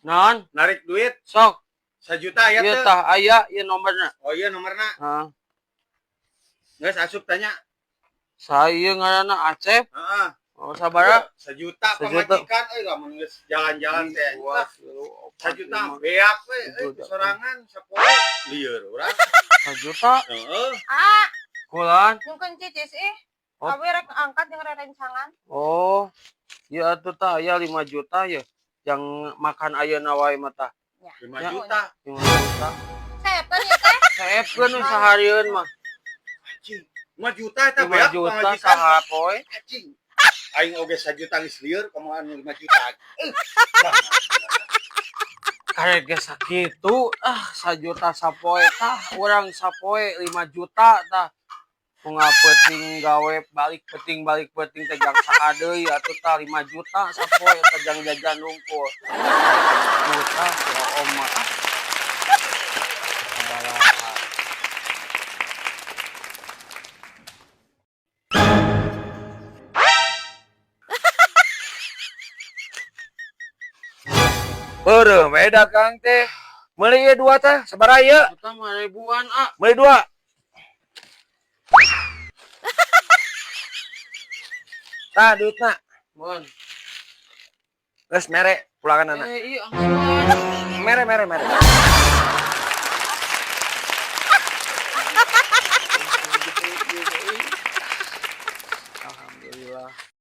Naon? Narik duit Sok. 1 juta aya Ieu teu? tah aya ieu nomorna. Oh iya nomorna. Heeh. Geus asup tanya. Saya ngaranna Acep. Heeh. Oh, sabaraha? 1 juta 1 juta. pamajikan euy lamun geus jalan-jalan teh. Dua, tilu, opat, 1 juta lima, beak we euy tujuh, delapan. Sorangan sapoe lieur urang. 1 juta. Heeh. Ah, Kulan. mungkin cicis ih. Oh. Abi rek angkat jeung rerencangan. Oh. Iya atuh tah aya 5 juta ya. Yang makan ayeuna wae mah tah. 5 Ya. juta. 5 juta. Setan ya teh. Seepkeun nu saharieun mah. Anjing. 5 juta eta 5 beak juta pamajikan. sahapoe. Anjing. Aing oge 1 juta geus lieur kumaha anu 5 juta. Eh. Karek ge sakitu ah 1 juta sapoe tah urang sapoe 5 juta tah. Bunga peuting gawe balik peuting teh jang saha deui atuh tah 5 juta sapoe teh jang jajan hungkul. Juta si Oom mah ah. Sabaraha. Beureum we dagang teh. Meuli ieu dua teh sabaraha ieu? Juta mah ribuan ah. Meuli dua. Tah duitna. Mun. Geus mere pulangan anak. Eh iya angsuran. Mere mere mere.